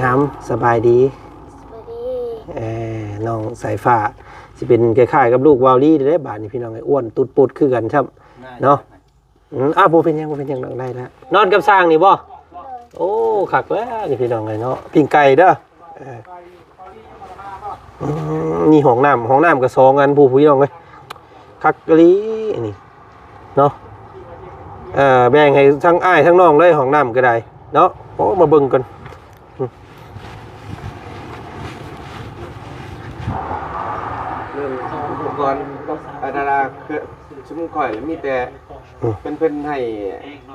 ຫາມ ສະບາຍດີ. ສະບາຍດີ. ເອີ ນ້ອງສາຍຟ້າ ຊິເປັນຄ້າຍໆກັບລູກວາວລີເດ້ ບາດນີ້ພີ່ນ້ອງເອີຍ ອ້ວນຕຸດປຸດຄືກັນຊ້ຳເນາະ. ອືມ ອ້າວ ບໍ່ເປັນຫຍັງ ບໍ່ເປັນຫຍັງດອກ ໄດ້ລະ. ນອນກັບຊ່າງນີ້ບໍ່? ໂດຍ. ໂອ້ ຄັກແລ້ວນີ້ພີ່ນ້ອງເອີຍເນາະ ປີ້ງໄກ່ເດີ. ເອີ ອືມ ມີຫ້ອງນ້ຳ ຫ້ອງນ້ຳກໍສອງອັນພຸ້ນ ພີ່ນ້ອງເອີຍ ຄັກອີ່ຫຼີນີ້ເນາະ. ເອີ ແບ່ງໃຫ້ທັງອ້າຍທັງນ້ອງເລີຍ ຫ້ອງນ້ຳກໍໄດ້ເນາະ. ໂອ້ ມາເບິ່ງກ່ອນ ອືມ ເລື່ອງອຸປະກອນ ອາ ດາລາ ຄືຊຸມຂ້ອຍລະມີແຕ່ ອືມ ເພິ່ນ ເພິ່ນໃຫ້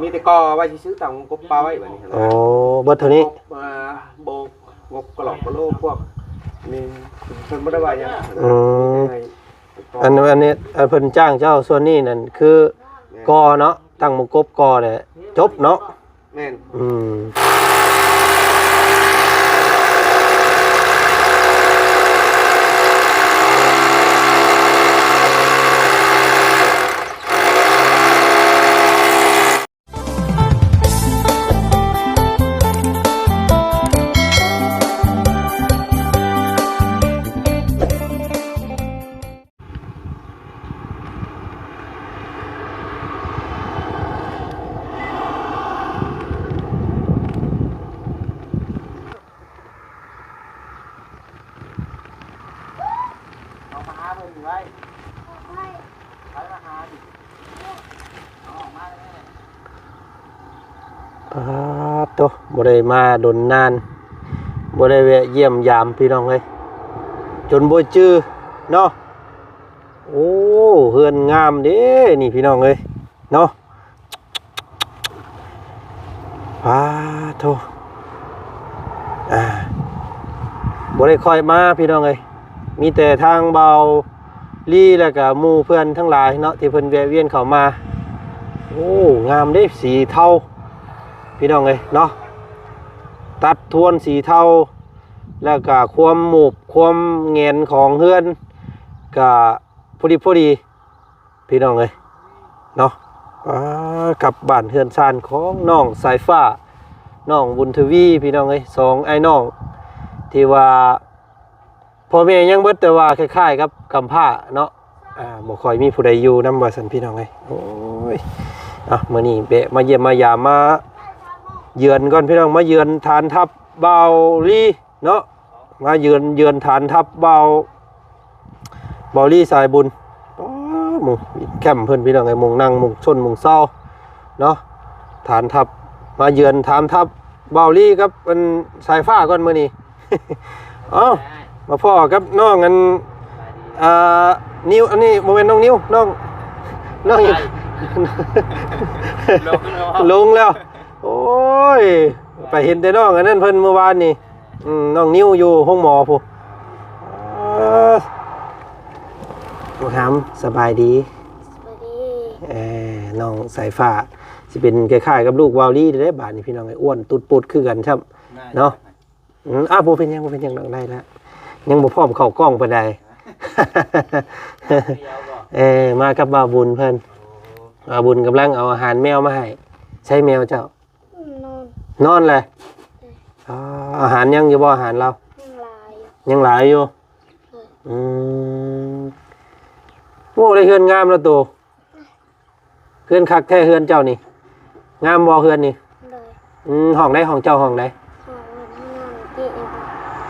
ມີແຕ່ກໍ່ໄວ້ຊື່ໆ ຕັ້ງກົບປາໄວ້ບາດນີ້. ໂອ້ ເບິດເທົ່ານີ້ ກົບ ເອີ ໂບກ ງົບກະຫຼອກກະໂຫຼ ພວກນີ້ ເພິ່ນບໍ່ໄດ້ວ່າຫຍັງ. ອືມ ອັນ ອັນນີ້ ອັນເພິ່ນຈ້າງເຈົ້າສ່ວນນີ້ນັ້ນ ຄື ແມ່ນ ກໍ່ເນາະ ຕັ້ງມົງກົບກໍ່ແຫຼະ ຈົບເນາະ. ແມ່ນ ອືມ. ເອົາມາຫາເພິ່ນໄວ້ ໃຜມາຫາ ເອົາອອກມາແລ້ວ. ປາດໂທ້ ບໍ່ໄດ້ມາດົນນານ ບໍ່ໄດ້ແວະຢ້ຽມຢາມພີ່ນ້ອງເອີຍ ຈົນບໍ່ຈື່ເນາະ. ໂອ້ ເຮືອນງາມເດ້ນີ້ພີ່ນ້ອງເອີຍເນາະ. ປາດໂທ້ ອ່າ ບໍ່ໄດ້ຄ່ອຍມາພີ່ນ້ອງເອີຍ ມີແຕ່ທາງບ່າວລີ ແລ້ວກະໝູ່ເພື່ອນທັງຫຼາຍເນາະ ທີ່ເພິ່ນແວະວຽນເຂົ້າມາ. ໂອ້ ງາມເດ້ ສີເທົາພີ່ນ້ອງເອີຍເນາະ ຕັດໂທນສີເທົາ ແລ້ວກະຄວາມໝູບຄວາມແຫງນຂອງເຮືອນກະພໍດີພໍດີ ພີ່ນ້ອງເອີຍເນາະ. ອ່າ ກັບບ້ານເຮືອນຊານຂອງນ້ອງສາຍຟ້າ ນ້ອງບຸນທະວີ ພີ່ນ້ອງເອີຍ ສອງອ້າຍນ້ອງ ທີ່ວ່າພໍ່ແມ່ຍັງເບິດ ແຕ່ວ່າຄ້າຍໆກັບກຳພ້າເນາະ. ອ່າ ບໍ່ຄ່ອຍມີຜູ້ໃດຢູ່ນຳວ່າຊັ້ນ ພີ່ນ້ອງເອີຍ. ໂອ້ຍ ອ່ະ ມື້ນີ້ແວະມາຢ້ຽມມາຢາມ ມາເຢືອນກ່ອນ ພີ່ນ້ອງ ມາເຢືອນຖານທັບບ່າວລີ ເນາະ ມາເຢືອນ ເຢືອນຖານທັບບ່າວ ບ່າວລີສາຍບຸນ. ອໍ ໝູ່ແຄມເພິ່ນ ພີ່ນ້ອງເອີຍ ໝ່ອງນັ່ງ ໝ່ອງຊົນ ໝ່ອງເຊົາເນາະ. ຖານທັບ ມາເຢືອນຖານທັບບ່າວລີກັບອັນສາຍຟ້າກ່ອນມື້ນີ້. ເອົ້າ ມາພໍ້ກັບນ້ອງອັນ ອ່າ ນິວ ອັນນີ້ບໍ່ແມ່ນນ້ອງນິວ ນ້ອງ ນ້ອງ ລົງແລ້ວ ໂອ້ຍ ໄປເຫັນແຕ່ນ້ອງອັນນັ້ນເພິ່ນມື້ວານນີ້. ອືມ ນ້ອງນິວຢູ່ໂຮງໝໍພຸ້ນ. ເອີ ບັກຫຳ ສະບາຍດີ. ສະບາຍດີ. ເອີ ນ້ອງສາຍຟ້າ ຊິເປັນຄ້າຍໆກັບລູກວາວລີເດ້ ບາດນີ້ພີ່ນ້ອງເອີຍ ອ້ວນຕຸດປຸດຄືກັນຊ້ຳເນາະ. ອືມ ອ້າວ ບໍ່ເປັນຫຍັງ ບໍ່ເປັນຫຍັງດອກ ໄດ້ລະ ຍັງບໍ່ພ້ອມເຂົ້າກ້ອງປານໃດ. ເອີ ມາກັບບ່າວບຸນເພິ່ນ ບ່າວບຸນກຳລັງເອົາອາຫານແມວມາໃຫ້. ໃສແມວເຈົ້າ? ນອນ ນອນແຫຼະ. ເອີ ອາ ອາຫານຍັງຢູ່ບໍ່? ອາຫານລາວຍັງຫຼາຍຢູ່ ຍັງຫຼາຍຢູ່. ເອີ ອືມ ໂອ້ ໄດ້ເຮືອນງາມແລ້ວໂຕ. ເຮືອນຄັກແທ້ເຮືອນເຈົ້ານີ້. ງາມບໍ່ເຮືອນນີ້? ໂດຍ. ອືມ ຫ້ອງໃດ? ຫ້ອງເຈົ້າຫ້ອງໃດ? ຫ້ອງເພິ່ນ ຫ້ອງນ້ຳ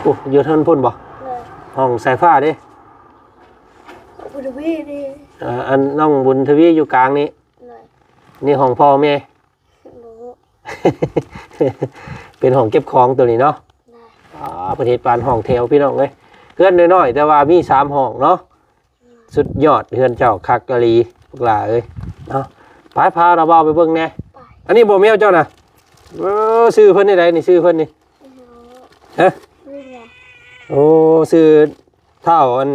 ເອງ. ໂອ້ ຢູ່ເທິງພຸ້ນບໍ່? ໂດຍ. ຫ້ອງສາຍຟ້າເດ້? ບຸນທະວີເດ້? ເອີ ອັນນ້ອງບຸນທະວີຢູ່ກາງນີ້. ໂດຍ. ນີ້ຫ້ອງພໍ່ແມ່? ບໍ່ຮູ້. ເປັນຫ້ອງເກັບຂອງໂຕນີ້ເນາະ. ໂດຍ. ອ່າ ເພິ່ນເຮັດປານຫ້ອງແຖວ ພີ່ນ້ອງເອີຍ ເຮືອນນ້ອຍໆ ແຕ່ວ່າມີສາມຫ້ອງເນາະ. ສຸດຍອດ ເຮືອນເຈົ້າຄັກອີ່ຫຼີ ບັກຫຼ້າເອີຍເນາະ. ໄປ ພາລາວບ່າວໄປເບິ່ງແດ່. ໄປ. ອັນນີ້ບໍ່ແມວເຈົ້ານະ? ເອີ ຊື່ເພິ່ນແນວໃດນີ້? ຊື່ເພິ່ນນີ້? ຮະ? ໂອ້ ຊື່ທ້າວອັນ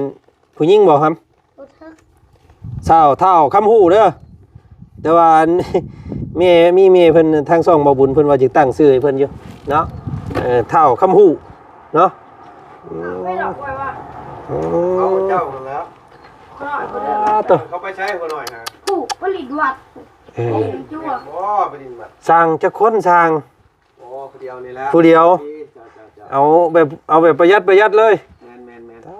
ຜູ້ຍິງບໍ່ຫຳ? ບໍ່ຖືກ. ທ້າວ ທ້າວຄຳຮູ້ເດີ. ແຕ່ວ່າອັນ ແມ່ ມີແມ່ເພິ່ນ ທາງຊ່ອງເບົາບຸນເພິ່ນວ່າຈະຕັ້ງຊື່ໃຫ້ເພິ່ນຢູ່ເນາະ. ເອີ ທ້າວຄຳຮູ້ເນາະ. ໂອ້ ເອົາເຈົ້າຫັ້ນແລ້ວ. ອ່າ ໂຕ ເຂົາໄປໃສຫົວໜ້ອຍຫາ? ຜູ້ຜະລິດວັດ. ເອີ ແມ່ນບໍ່ຜະລິດວັດ? ຊ່າງຈັກຄົນຊ່າງ? ໂອ້ ຜູ້ດຽວນີ້ແຫຼະ. ຜູ້ດຽວ. ເຈົ້າ ເຈົ້າ ເຈົ້າ. ເອົາແບບ ເອົາແບບປະຢັດ ປະຢັດເລີຍ. ແມ່ນໆໆ ຕາ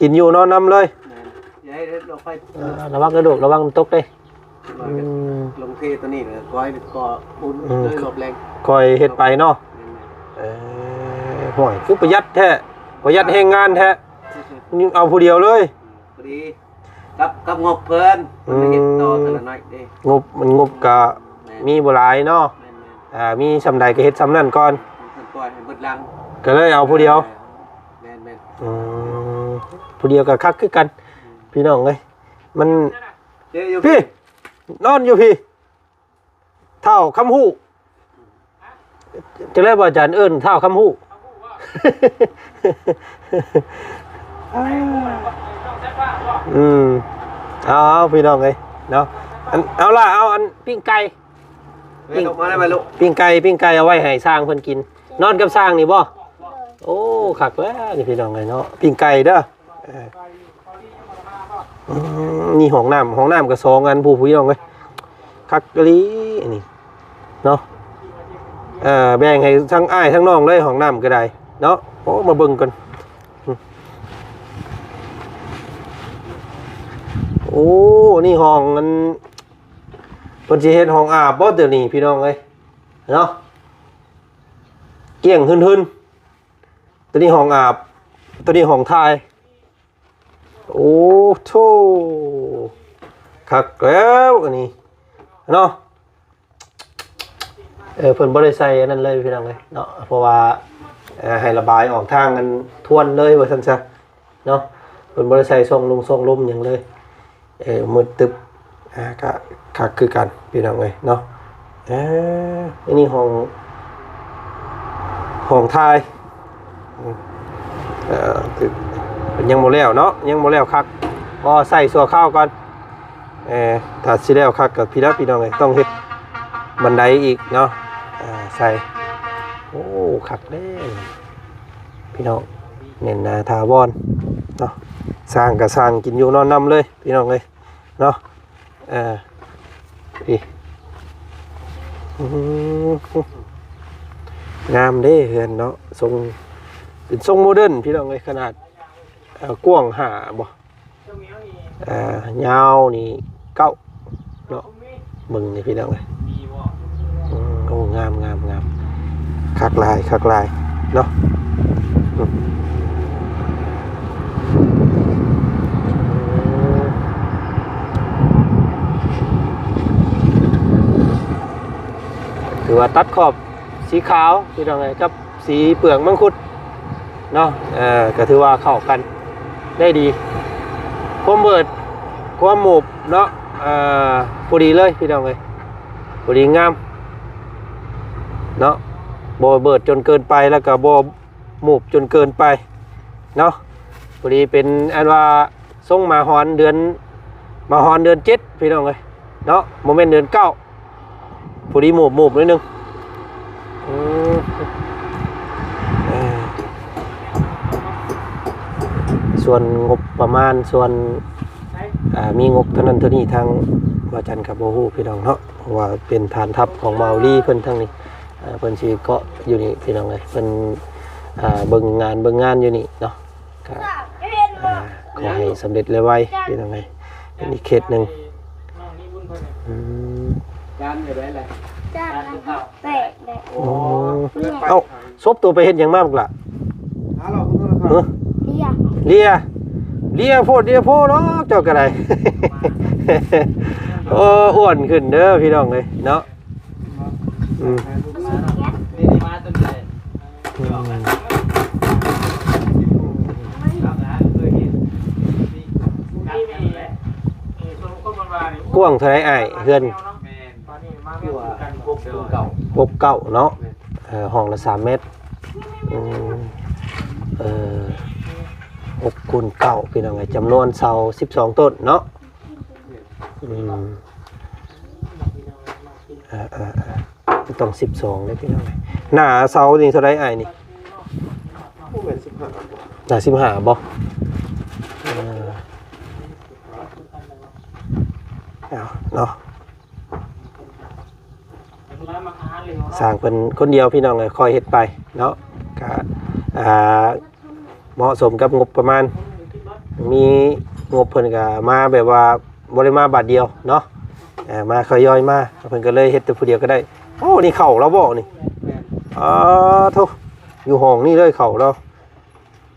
ກິນຢູ່ນອນນຳເລີຍ. ແມ່ນ ຢ່າໃຫ້ລົດໄຟ ເອີ ລະວັງເດີລູກ ລະວັງມັນຕົກເດ້. ອືມ ລົງເທຕົວນີ້ແລ້ວ ກໍໃຫ້ກໍບຸນ ອືມ ເລີຍລອບແລງ ຄ່ອຍເຮັດໄປເນາະ. ແມ່ນໆ ເອີ ຫ້ວຍ ຄືປະຢັດແທ້ ປະຢັດແຮງງານແທ້. ນີ້ເອົາຜູ້ດຽວເລີຍ ພໍດີ ກັບ ກັບງົບເພິ່ນ ເພິ່ນເຮັດຕໍ່ເທື່ອລະໜ້ອຍເດ້. ງົບ ມັນງົບກະ ແມ່ນ ມີບໍ່ຫຼາຍເນາະ. ແມ່ນໆ ອ່າ ມີສ່ຳໃດກໍເຮັດສ່ຳນັ້ນກ່ອນ ເພິ່ນປ່ອຍໃຫ້ເບິດຫຼັງ ກໍເລີຍເອົາຜູ້ດຽວ. ແມ່ນໆ ອືມ ຜູ້ດຽວກໍຄັກຄືກັນ ອືມ ພີ່ນ້ອງເອີຍ. ມັນ ເດ້ຢູ່ ພີ່ ພີ່ ນອນຢູ່ພີ່ ທ້າວຄຳຮູ້ ຈັ່ງໃດບໍ່ອາຈານ ເອີ້ນທ້າວຄຳຮູ້. ອືມ ເອົາໆ ພີ່ນ້ອງເອີຍເນາະ. ອັນ ເອົາລະ ເອົາອັນ ປີ້ງໄກ່ ເອີ ປີ້ງ ມາໄດ້ໄປລູກ ປີ້ງໄກ່ ປີ້ງໄກ່ເອົາໄວ້ໃຫ້ຊ່າງເພິ່ນກິນ. ນອນກັບຊ່າງນີ້ບໍ່? ໂອ້ ຄັກແລ້ວນີ້ ພີ່ນ້ອງເອີຍເນາະ ປີ້ງໄກ່ເດີ. ເອີ ອືມ ນີ້ຫ້ອງນ້ຳ ຫ້ອງນ້ຳກໍສອງອັນ ຜູ້ ພີ່ນ້ອງເອີຍ ຄັກອີ່ຫຼີອັນນີ້ເນາະ. ເອີ ແບ່ງໃຫ້ທັງອ້າຍທັງນ້ອງເລີຍ ຫ້ອງນ້ຳກໍໄດ້ເນາະ. ໂອ້ ມາເບິ່ງກັນ ໂອ້ ນີ້ຫ້ອງອັນ ເພິ່ນຊິເຮັດຫ້ອງອາບບໍ່ ຕົວນີ້ ພີ່ນ້ອງເອີຍເນາະ. ກ້ຽງຫຶ່ນໆ. ຕົວນີ້ຫ້ອງອາບ ຕົວນີ້ຫ້ອງຖ່າຍ. ໂອ້ໂທ້ ຄັກແລ້ວອັນນີ້ເນາະ. ເອີ ເພິ່ນບໍ່ໄດ້ໃສ່ອັນນັ້ນເລີຍ ພີ່ນ້ອງເອີຍເນາະ ເພາະວ່າ ເອີ ໃຫ້ລະບາຍອອກທາງອັນທວນເລີຍວ່າຊັ້ນຊະເນາະ. ເພິ່ນບໍ່ໄດ້ໃສ່ຊ່ອງລົງຊ່ອງລົມຫຍັງເລີຍ. ເອີ ມືດຕຶບ ອ່າ ກະຄັກຄືກັນ ພີ່ນ້ອງເອີຍເນາະ. ເອີ ອັນນີ້ຫ້ອງ ຫ້ອງຖ່າຍ ເອີ ເປັນ ຍັງບໍ່ແລ້ວເນາະ ຍັງບໍ່ແລ້ວຄັກ ກໍໃສ່ຊົ່ວຄາວກ່ອນ. ເອີ ຖ້າຊິແລ້ວຄັກກໍພີ້ລະ ພີ່ນ້ອງເອີຍ ຕ້ອງເຮັດບັນໄດອີກເນາະ ອ່າ ໃສ່. ໂອ້ ຄັກເດ້ ພີ່ນ້ອງ ແໜ້ນໜາຖາວອນເນາະ. ສ້າງກໍສ້າງກິນຢູ່ນອນນຳເລີຍ ພີ່ນ້ອງເອີຍເນາະ. ເອີ ພີ້ ອືມ ງາມເດ້ເຮືອນເນາະ ຊົງ ເປັນຊົງໂມເດີນ ພີ່ນ້ອງເອີຍ. ຂະໜາດ ເອີ ກວ້າງຫ້າບໍ່ ເອີ ຍາວນີ້ເກົ້າເນາະ. ເບິ່ງນີ້ ພີ່ນ້ອງເອີຍ ອືມ ໂອ້ ງາມໆໆ ຄັກຫຼາຍ ຄັກຫຼາຍເນາະ. ອືມ ຖືວ່າຕັດຂອບສີຂາວ ພີ່ນ້ອງເອີຍ ກັບ ສີເປືອກມັງຄຸດເນາະ. ເອີ ກໍຖືວ່າເຂົ້າກັນໄດ້ດີ ຄວາມເບີດ ຄວາມໝູບເນາະ. ເອີ ພໍດີເລີຍ ພີ່ນ້ອງເອີຍ ພໍດີງາມເນາະ. ບໍ່ເບີດຈົນເກີນໄປ ແລ້ວກໍບໍ່ໝູບຈົນເກີນໄປເນາະ. ພໍດີເປັນອັນວ່າຊົງໝາຮອນເດືອນ ໝາຮອນເດືອນເຈັດ ພີ່ນ້ອງເອີຍເນາະ ບໍ່ແມ່ນເດືອນເກົ້າ. ພໍດີໝູບໆໜ້ອຍໜຶ່ງ. ອືມ ເອີ ສ່ວນງົບປະມານ ສ່ວນ ອ່າ ມີງົບເທົ່ານັ້ນເທົ່ານີ້ ທາງບ່າວຈັນກໍບໍ່ຮູ້ ພີ່ນ້ອງເນາະ ເພາະວ່າເປັນຖານທັບຂອງບ່າວລີເພິ່ນທາງນີ້. ເອີ ເພິ່ນຊິເກາະຢູ່ນີ້ ພີ່ນ້ອງເອີຍ ເພິ່ນ ອ່າ ເບິ່ງງານ ເບິ່ງງານຢູ່ນີ້ເນາະ. ກໍ ອ່າ ຂໍໃຫ້ສຳເລັດໄວໆ ພີ່ນ້ອງເອີຍ ເປັນອີກເຄສໜຶ່ງ. ອືມ ຈານຢູ່ໃດລະ? ຈານແປດແຫຼະ. ໂອ້ ເອົ້າ ສົບໂຕໄປເຮັດຫຍັງມາບັກຫຼ້າ? ເອີ ເລຍ ເລຍ ເລຍໂພດເລຍໂພເນາະ ເຈົ້າກໍໄດ້. ໂອ້ ອ້ວນຂຶ້ນເດີ ພີ່ນ້ອງເອີຍເນາະ. ອືມ ອືມ ກວ້າງເທົ່າໃດອ້າຍ ເຮືອນ? ຫົກເກົ້າເນາະ. ເອີ ຫ້ອງລະສາມແມັດ. ອືມ ເອີ ຫົກຄູນເກົ້າ ພີ່ນ້ອງເອີຍ ຈຳນວນເສົາສິບສອງຕົ້ນເນາະ. ອືມ ເອີໆໆ ຕ້ອງສິບສອງເດ້ພີ່ນ້ອງ. ໜ້າເສົານີ້ເທົ່າໃດອ້າຍນີ້? ບໍ່ແມ່ນສິບຫ້າບໍ່? ໜ້າສິບຫ້າບໍ່? ເອີ ເອົາເນາະ. ສ້າງເພິ່ນຄົນດຽວ ພີ່ນ້ອງເອີຍ ຄ່ອຍເຮັດໄປເນາະ. ກະ ອ່າ ເໝາະສົມກັບງົບປະມານ ມີງົບເພິ່ນກໍມາແບບວ່າບໍ່ໄດ້ມາບາດດຽວເນາະ ເອີ ມາທະຍອຍມາ ເພິ່ນກໍເລີຍເຮັດແຕ່ຜູ້ດຽວກໍໄດ້. ໂອ້ ນີ້ເຂົ້າລາວບໍ່ນີ້? ແມ່ນ. ອໍ ໂທ້ ຢູ່ຫ້ອງນີ້ເລີຍເຂົ້າລາວ.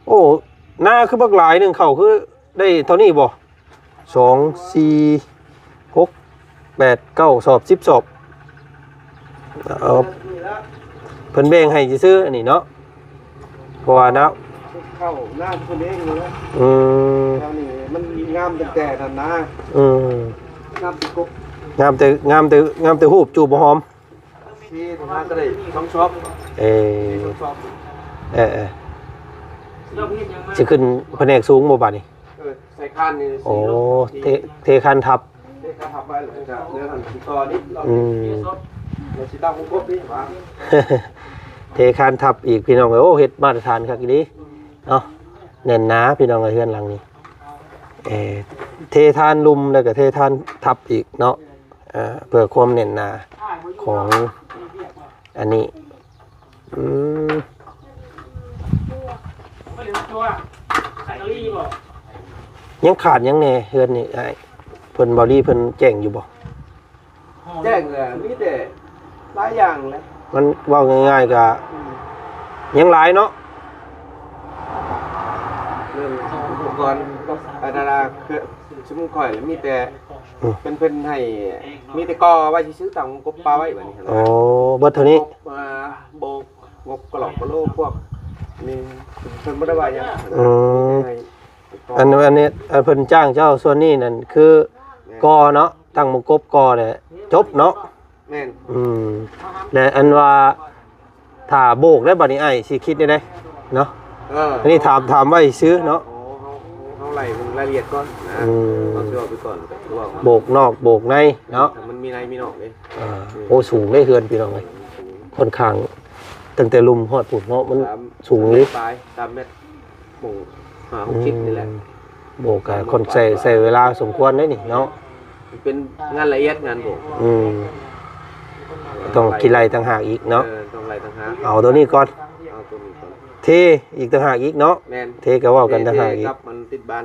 ໂອ້ ນາຄືບັກຫຼາຍໜຶ່ງ ເຂົ້າຄືໄດ້ເທົ່ານີ້ບໍ່? ສອງ ສີ່ ຫົກ ແປດ ເກົ້າ ສອບ ສິບ ສອບ. ເອົາ ເພິ່ນແບ່ງໃຫ້ຊື່ໆ ອັນນີ້ເນາະ ເພາະວ່ານະ ເຂົ້ານາເພິ່ນເອງນີ້ແຫຼະ. ອືມ ແຖວນີ້ມັນງາມຕັ້ງແຕ່ນັ້ນນະ. ອືມ ງາມແຕ່ກົກ ງາມແຕ່ ງາມແຕ່ ງາມແຕ່ຮູບ ຈູບບໍ່ຫອມ. ທີ່ທຳງານກໍໄດ້ສອງຊອບ. ເອີ ສອງຊອບ. ເອີໆ ຊິຂຶ້ນພະແນກສູງບໍ່ບາດນີ້? ເອີ ໃສ່ຄານນີ້. ໂອ້ ເທ ເທຄານທັບ ເທຄານທັບໄວ້ ແລ້ວກໍເລື່ອງອັນທີ່ຕໍ່ນີ້. ອືມ ເຮົາຊິຕັ້ງວົງກົບນີ້ວ່າ ເທຄານທັບອີກ ພີ່ນ້ອງເອີຍ. ໂອ້ ເຮັດມາດຕະຖານຄັກອີ່ຫຼີເນາະ ແໜ້ນໜາ ພີ່ນ້ອງເອີຍ ເຮືອນຫຼັງນີ້. ເອີ ເທຄານລຸ່ມ ແລ້ວກໍເທຄານທັບອີກເນາະ. ເອີ ເພື່ອຄວາມແໜ້ນໜາຂອງອັນນີ້. ອືມ ຍັງຂາດຫຍັງແດ່ເຮືອນນີ້ອ້າຍ? ເພິ່ນ ເບົາລີເພິ່ນແຈ້ງຢູ່ບໍ່? ແຈ້ງແລ້ວ ມີແຕ່ຫຼາຍຢ່າງແຫຼະ. ມັນເວົ້າງ່າຍໆ ກໍ ອືມ ຍັງຫຼາຍເນາະ ເລື່ອງອຸປະກອນກັບອັນນັ້ນນະ ຄືຊຸມຂ້ອຍລະມີແຕ່ ອືມ ເພິ່ນ ເພິ່ນໃຫ້ມີແຕ່ກໍ່ໄວ້ຊື່ໆ ຕັ້ງກົບປາໄວ້ບາດນີ້. ໂອ້ ເບິດເທົ່ານີ້. ງົບ ອ່າ ໂບກ ງົບກະຫຼອກກະໂຫຼ ພວກນີ້ເພິ່ນບໍ່ໄດ້ວ່າຫຍັງ. ອືມ ອັນ ອັນນີ້ ອັນເພິ່ນຈ້າງເຈົ້າສ່ວນນີ້ນັ້ນ ຄື ແມ່ນ ກໍ່ເນາະ ຕັ້ງມົງກົບກໍ່ແຫຼະ ຈົບເນາະ. ແມ່ນ. ອືມ ແລະ ອັນວ່າ ຖ້າໂບກແລ້ວບາດນີ້ ອ້າຍຊິຄິດແນວໃດເນາະ? ເອີ ອັນນີ້ຖາມ ຖາມໄວ້ຊື່ເນາະ. ໂອ້ ເຮົາ ເຮົາໄລ່ເບິ່ງລາຍລະອຽດກ່ອນນະ. ອືມ ເຮົາຊິເວົ້າໄປກ່ອນ ກໍຄືວ່າໂບກນອກໂບກໃນເນາະ ມັນມີໃນມີນອກເດ້. ເອີ ໂອ້ ສູງເດ້ເຮືອນ ພີ່ນ້ອງເອີຍ ຂ້ອນຂ້າງ ຕັ້ງແຕ່ລຸ່ມຮອດພຸ້ນເນາະ ມັນສູງເດ້ ປາຍ ສາມແມັດ ໂບກ ຫ້າຫົກສິບນີ້ແຫຼະ. ອືມ ໂບກກໍຄ່ອນ ໃຊ້ ໃຊ້ເວລາສົມຄວນເດ້ນີ້ເນາະ. ເປັນງານລະອຽດງານໂບກ. ອືມ ຕ້ອງກິນໄລ່ຕ່າງຫາກອີກເນາະ. ເອີ ຕ້ອງໄລ່ຕ່າງຫາກ. ເອົາໂຕນີ້ກ່ອນ ເອົາໂຕນີ້ກ່ອນ ເທອີກຕ່າງຫາກອີກເນາະ. ແມ່ນ ເທກໍເວົ້າກັນຕ່າງຫາກອີກ ກັບມັນຕິດບານ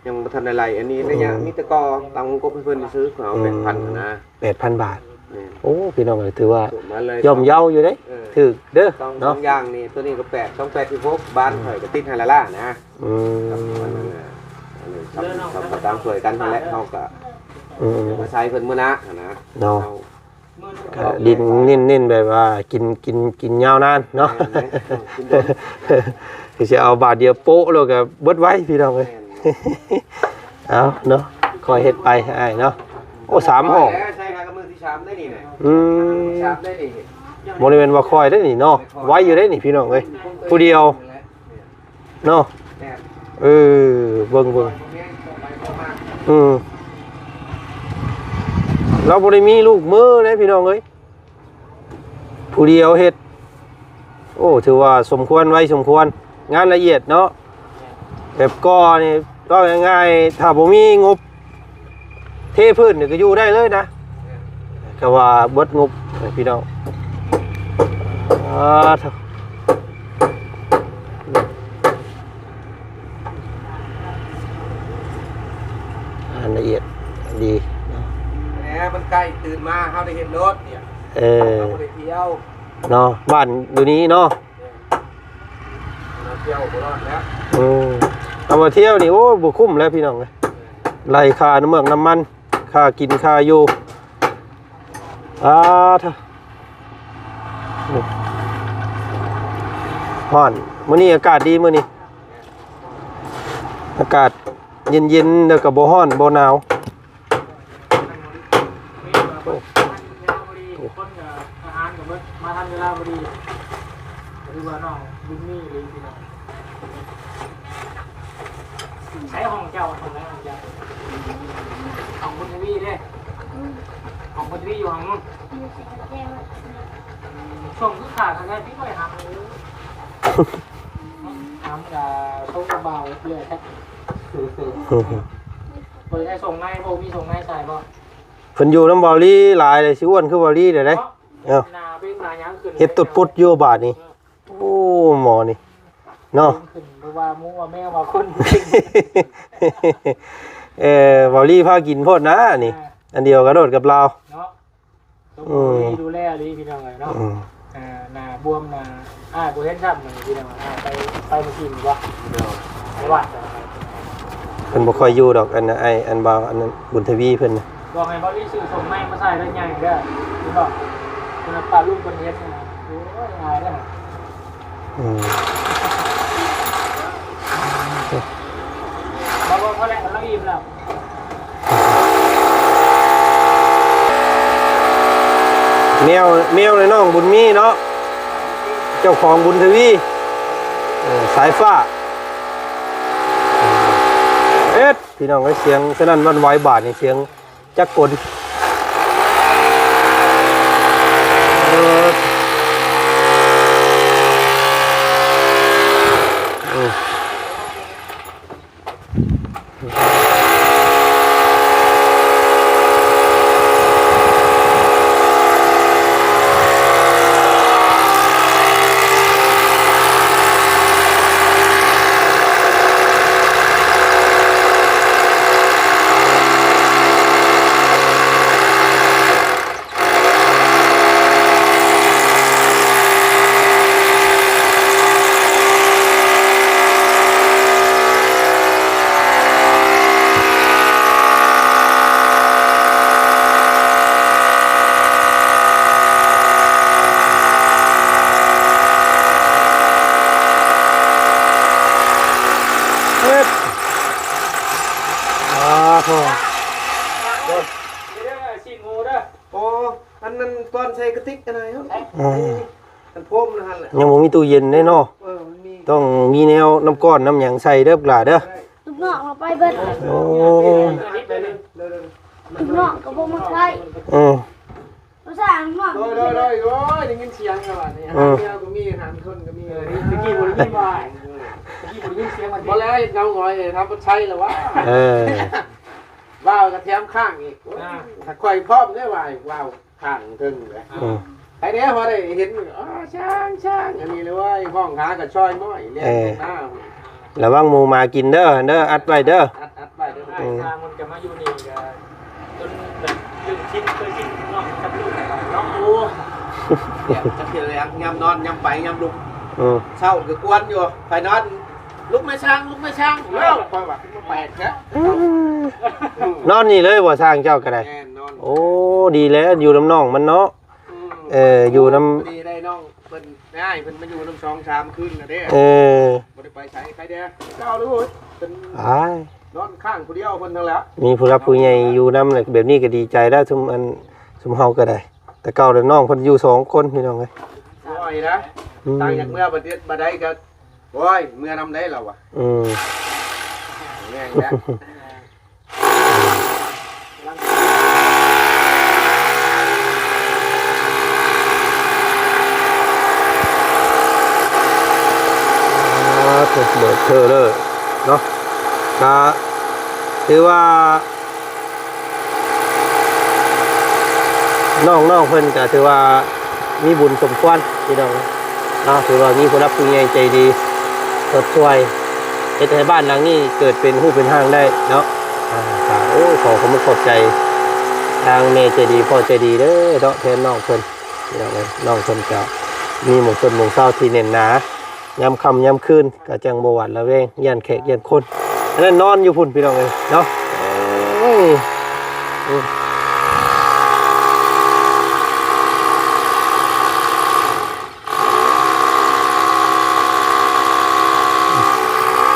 ຍັງບໍ່ທັນໄດ້ໄລ່. ອັນນີ້ໄລຍະ ອືມ ມີແຕ່ກໍ່ຕັ້ງວົງກົບໃຫ້ເພິ່ນຊື່ໆ ເອົາ ອືມ ແປດພັນຫັ້ນນະ. ແປດພັນບາດ. ແມ່ນ. ໂອ້ ພີ່ນ້ອງເອີຍ ຖືວ່າ ສວຍມາເລີຍ ຍ່ອມເຍົາຢູ່ເດ້. ເອີ ຖືກເດີ ສອງ ເນາະ ສອງຢ່າງນີ້ ໂຕນີ້ກໍແປດ ສອງ ແປດ ສິບຫົກ ບານ ອືມ ຂ້ອຍກໍຕິດໃຫ້ລະລະນະ. ອືມ ອັນນັ້ນນະ ອັນນີ້ສຳ ສຳ ສຳຕາມຊ່ວຍກັນຫັ້ນແຫຼະ. ເຮົາກໍ ອືມ ມາໃຊ້ເພິ່ນມື້ໜ້າຫັ້ນນະ ເນາະ. ເຮົາ ກໍດິນເນັ້ນ ເນັ້ນແບບວ່າກິນ ກິນ ກິນຍາວນານເນາະ. ແມ່ນ ແມ່ນ ເອີ ກິນດົນ ຄືຊິເອົາບາດດຽວໂປະແລ້ວກໍເບິດໄວ ພີ່ນ້ອງເອີຍ. ແມ່ນ ເອົາເນາະ ຄ່ອຍເຮັດໄປອ້າຍເນາະ. ໂອ້ ສາມຫ້ອງ ໃຊ້ຫາກັບມື້ທີສາມໄດ້ນີ້ນະ. ອືມ ສາມໄດ້ນີ້ ບໍ່ໄດ້ແມ່ນວ່າຄ່ອຍໄດ້ນີ້ເນາະ ໄວຢູ່ໄດ້ນີ້ ພີ່ນ້ອງເອີຍ ຜູ້ດຽວ ເນາະ. ແມ່ນ ເອີ ເບິ່ງ ເບິ່ງ ອືມ ລາວບໍ່ໄດ້ມີລູກມືເດ້ ພີ່ນ້ອງເອີຍ ຜູ້ດຽວເຮັດ. ໂອ້ ຖືວ່າສົມຄວນ ໄວສົມຄວນ ງານລະອຽດເນາະ. ແບບກໍ່ນີ້ ເວົ້າງ່າຍໆ ຖ້າບໍ່ມີງົບ ເທພື້ນນີ້ກໍຢູ່ໄດ້ເລີຍນະ ແມ່ນ ກໍວ່າເບິດງົບ ພີ່ນ້ອງ. ອ່າ ງານລະອຽດດີເນາະ. ແໝ ມັນໃກ້ ຕື່ນມາເຮົາໄດ້ເຮັດໂລດນີ້. ເອີ ເຮົາບໍ່ໄດ້ທ່ຽວເນາະ ບ້ານຢູ່ນີ້ເນາະ. ເຮົາທ່ຽວບໍ່ລອດແລ້ວ. ອືມ ເອົາມາທ່ຽວນີ້ ໂອ້ຍ ບໍ່ຄຸ້ມແລ້ວ ພີ່ນ້ອງເອີຍ ໄລ່ຄ່ານ້ຳເມືອກນ້ຳມັນ ຄ່າກິນຄ່າຢູ່. ອ່າ ທ້າ ຮ້ອນ ມື້ນີ້ອາກາດດີ ມື້ນີ້ອາກາດເຢັນໆ ແລ້ວກໍບໍ່ຮ້ອນບໍ່ໜາວ. ໂອ້ ຄົນກໍອາຫານກໍເບິດ ມາທັນເວລາພໍດີ ກໍຖືວ່ານ້ອງບຸນມີອີ່ຫຼີພີ່ນ້ອງ. ໃສຫ້ອງເຈົ້າ? ຫ້ອງໃດ? ຫ້ອງເຈົ້າ ຫ້ອງບຸນທະວີເດ້. ຫ້ອງບຸນທະວີຢູ່ຫ້ອງນັ້ນ. ຊ່ວງຄືຂາດແທ້ ຕິດໄວ້ຫາ ຫາກໍສົ່ງບ່າວເລື້ອຍແທ້. ບໍ່ໄດ້ສົ່ງໃນ ບໍ່ມີສົ່ງໃນໃສ່ບໍ່? ເພິ່ນຢູ່ນຳເບົາລີຫຼາຍເລີຍ ຊິອ້ວນຄືເບົາລີເດ້. ເນາະ ເອີ ເຮັດຕຸດປຸດຢູ່ບາດນີ້. ໂອ້ ໝໍນີ້ ເນາະ ເພິ່ນບໍ່ວ່າໝູວ່າແມວວ່າຄົນ ເອີ ເບົາລີພາກິນໂພດນະນີ້ ອ່າ ອັນດຽວກະໂດດກັບລາວເນາະ. ຕ້ອງ ອືມ ດູແລອີ່ຫຼີພີ່ນ້ອງເອີຍເນາະ ອືມ ອ່າ ໜ້າບວມ ໜ້າ ອ້າຍບໍ່ເຫັນຊ້ຳມື້ນີ້ພີ່ນ້ອງ ອ້າຍໄປ ໄປມື້ກີ້ນີ້ບໍ່ ໂດຍ ໄປວັດ ເພິ່ນບໍ່ຄ່ອຍຢູ່ດອກ ອັນອ້າຍ ອັນບ່າວ ອັນບຸນທະວີເພິ່ນນະ ບອກໃຫ້ເບົາລີຊື້ສົ້ມໃໝ່ມາໃສ່ເດີ ໃຫຍ່ເດີ ເຫັນບໍ່ ເພິ່ນວ່າປ້າລຸງເພິ່ນເຮັດ ໂອ້ຍ ອາຍເດີ. ອືມ ບໍ່ ບໍ່ ພໍແລ້ວ ລາວອີ່ມແລ້ວ ແມວ ແມວໃນນ້ອງບຸນມີເນາະ ເຈົ້າຂອງບຸນທະວີ ເອີ ສາຍຟ້າ ເອັດ ພີ່ນ້ອງເອີຍ ສຽງສະໜັ່ນຫວັ່ນໄຫວ ບາດນີ້ສຽງ ຈັກກົນ ເອີ ອືມ. ເອີ ອ່າ ໂທ້ ເດີ ຊີ້ນໝູເດີ. ອໍ ອັນນັ້ນກ່ອນໃສ່ກະຕິກອັນນັ້ນ ອືມ ອັນໂຟມຫັ້ນແຫຼະ ຍັງບໍ່ມີຕູ້ເຢັນເດ້ເນາະ ເອີ ມັນມີ ຕ້ອງມີແນວນ້ຳກ້ອນນ້ຳຫຍັງໃສ່ເດີ ລູກຫຼາເດີ ລູກນ້ອງເອົາໄປເບິດ ໂອ້ ລູກນ້ອງກໍບໍ່ມາໃຊ້ ອືມ ພາສາລູກນ້ອງ ໂດຍ ໂດຍ ໂດຍ ໂອ້ຍ ໄດ້ຍິນສຽງແລ້ວບາດນີ້ ອືມ ຫາງແມວກໍມີ ຫາງຄົນກໍມີ ເອີ ຕະກີ້ບໍ່ໄດ້ຍິນວ່າ ຕະກີ້ບໍ່ໄດ້ຍິນສຽງມັນ ບໍ່ແລ້ວເຮັດເງົາຫງອຍ ທຳບໍ່ໃຊ້ແລ້ວວະ ເອີ ວ່າວກະແຖມຂ້າງອີກ ໂອ້ຍ ອ່າ ຖ້າຂ້ອຍພ້ອມເດ້ວ່າວ ວ່າວຂ້າງເທິງເດ້ ອືມ ໃຜແດ່ພໍໄດ້ເຫັນ ອໍ ຊ້າງ ຊ້າງ ອັນນີ້ເລີຍ ຮ້ອງຫາກະຊອຍມ້ອຍ ແລ່ນ ເອີ ລົງມາ ລະວັງໝູໝາກິນເດີ ເດີ ອັດໄວ້ເດີ ອັດ ອັດໄວ້ເດີ ອືມ ອ້າຍຊ່າງມັນກະມາຢູ່ນີ້ກະ ຈົນແບບລືມຊິນ ເຄີຍຊິນນ້ອງກັບລູກເນາະ ໂອ້ ຈັກເທື່ອແລ້ວ ຍາມນອນ ຍາມໄປ ຍາມລຸກ ອືມ ເຊົ້າກະກວນຢູ່ ໄປນອນ ລຸກແມ່ຊ່າງ ລຸກແມ່ຊ່າງ ແລ້ວຂ້ອຍວ່າ ແປກແທ້ ນອນນີ້ເລີຍບໍ່ ຊ່າງເຈົ້າກະໄດ້ ແມ່ນ ນອນ ໂອ້ ດີແລ້ວ ຢູ່ນຳນ້ອງມັນເນາະ ອືມ ເອີ ຢູ່ນຳ ພໍດີໄດ້ນ້ອງເພິ່ນ ອ້າຍເພິ່ນມາຢູ່ນຳສອງສາມຄືນນະເດ້ ເອີ ບໍ່ໄດ້ໄປໃສ ໃຄແດ່ ເຈົ້າເດີ ເພິ່ນ ອ້າຍ ນອນຄ້າງຜູ້ດຽວເພິ່ນຫັ້ນແຫຼະ ມີຜູ້ຫຼັກຜູ້ໃຫຍ່ຢູ່ນຳແຫຼະ ແບບນີ້ກະດີໃຈແລ້ວ ຊຸມອັນ ຊຸມເຮົາກະໄດ້ ແຕ່ເກົ່າແຕ່ນ້ອງເພິ່ນຢູ່ສອງຄົນພີ່ນ້ອງເອີຍ ນ້ອຍນະ ອືມ ຕ່າງຈາກເມືອບາດໃດ ບາດໃດກະ ໂອ້ຍ ເມືອນຳໄດ້ລາວວະ ອືມ ແມ່ນແຫຼະ ອ່າ ເປີດເທີເລີຍເນາະ ກະຖືວ່າ ນ້ອງໆເພິ່ນກະຖືວ່າມີບຸນສົມຄວນພີ່ນ້ອງເນາະ ຖືວ່າມີຜູ້ຫຼັກຜູ້ໃຫຍ່ໃຈດີຊົດຊ່ວຍ ເຮັດໃຫ້ບ້ານຫຼັງນີ້ເກີດເປັນຮູບເປັນຮ່າງໄດ້ເນາະ ອ່າ ກະ ໂອ້ ຂໍຂອບອົກຂອບໃຈທາງແມ່ໃຈດີ ພໍ່ໃຈດີເດີເນາະ ແທນນ້ອງເພິ່ນພີ່ນ້ອງເອີຍ ນ້ອງເພິ່ນກະມີໝ່ອງຊົດໝ່ອງເຊົາທີ່ແໜ້ນໜາ ຍາມຄ່ຳຍາມຄືນກະຈັ່ງບໍ່ຫວາດລະແວງ ຢ້ານແຂກຢ້ານຄົນ ອັນນັ້ນນອນຢູ່ພຸ້ນພີ່ນ້ອງເອີຍເນາະ ໂອ້ຍ ອືມ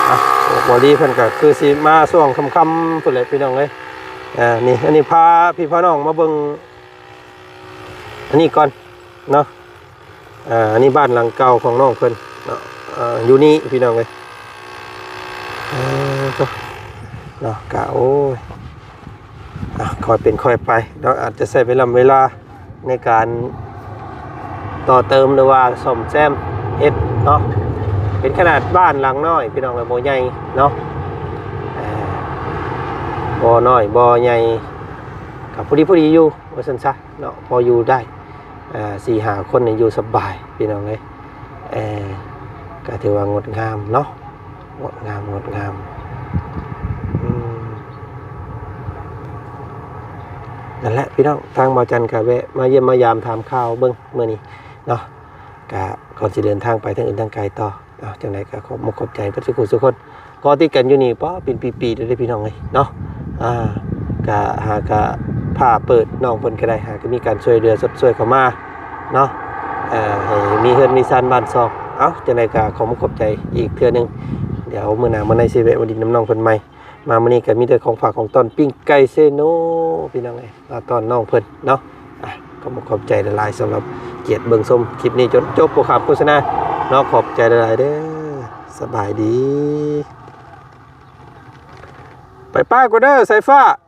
ອ່ະ ພໍດີເພິ່ນກະຄືຊິມາຊ່ວງຄ່ຳໆພຸ້ນແຫຼະພີ່ນ້ອງເອີຍ ອ່າ ນີ້ ອັນນີ້ພາພີ່ພານ້ອງມາເບິ່ງ ອັນນີ້ກ່ອນເນາະ ອ່າ ອັນນີ້ບ້ານຫຼັງເກົ່າຂອງນ້ອງເພິ່ນເນາະ ອ່າ ຢູ່ນີ້ພີ່ນ້ອງເອີຍ ເອີ ໂທ້ ເນາະ ກະ ໂອ້ຍ ອ່າ ຄ່ອຍເປັນຄ່ອຍໄປເນາະ ອາດຈະໃຊ້ເວລາ ເວລາໃນການຕໍ່ເຕີມ ຫຼືວ່າສ້ອມແຊມເຮັດເນາະ ເປັນຂະໜາດບ້ານຫຼັງນ້ອຍພີ່ນ້ອງເອີຍ ບໍ່ໃຫຍ່ເນາະ ເອີ ບໍ່ນ້ອຍບໍ່ໃຫຍ່ ກະພໍດີ ພໍດີຢູ່ວ່າຊັ້ນຊະ ເນາະ ພໍຢູ່ໄດ້ ອ່າ ສີ່ຫ້າຄົນນີ້ຢູ່ສະບາຍພີ່ນ້ອງເອີຍ ເອີ ກໍຖືວ່າງົດງາມເນາະ ງົດງາມ ງົດງາມ. ອືມ ນັ້ນແຫຼະພີ່ນ້ອງ ທາງບ່າວຈັນກໍແວະມາຢ້ຽມມາຢາມຖາມຂ່າວເບິ່ງມື້ນີ້ເນາະ ກໍກ່ອນຊິເດີນທາງໄປທາງອື່ນທາງໄກຕໍ່. ເອົາ ຈັ່ງໃດກໍຂອບມຸກຂອບໃຈເບິດສູ່ຜູ້ສູ່ຄົນ ເກາະຕິດກັນຢູ່ນີ້ ປ້າ ເປັນປີໆແລ້ວເດ້ພີ່ນ້ອງເອີຍເນາະ. ອ່າ ກະຫາກະພາເປີດ ນ້ອງເພິ່ນກໍໄດ້ ຫາກະມີການຊ່ວຍເຫຼືອຊົດຊ່ວຍເຂົ້າມາເນາະ ເອີ ໃຫ້ມີເຮືອນມີຊານບ້ານຊ່ອງ. ເອົາ ຈັ່ງໃດກໍຂອບມຸກຂອບໃຈອີກເທື່ອໜຶ່ງ ດຽວມື້ໜ້າມື້ໃນຊິແວະມາດິນນຳນ້ອງເພິ່ນໃໝ່. ມາມື້ນີ້ກໍມີແຕ່ຂອງຝາກຂອງຕ້ອນ ປີ້ງໄກ່ເຊໂນ ພີ່ນ້ອງເອີຍ ມາຕ້ອນນ້ອງເພິ່ນເນາະ. ອ່ະ ຂອບມຸກຂອບໃຈຫຼາຍໆ ສຳລັບກຽດເບິ່ງຊົມຄລິບນີ້ຈົນຈົບ ບໍ່ຂາດໂຄສະນາເນາະ. ຂອບໃຈຫຼາຍໆເດີ ສະບາຍດີ. ໄປປ້າກ່ອນເດີ ສາຍຟ້າ.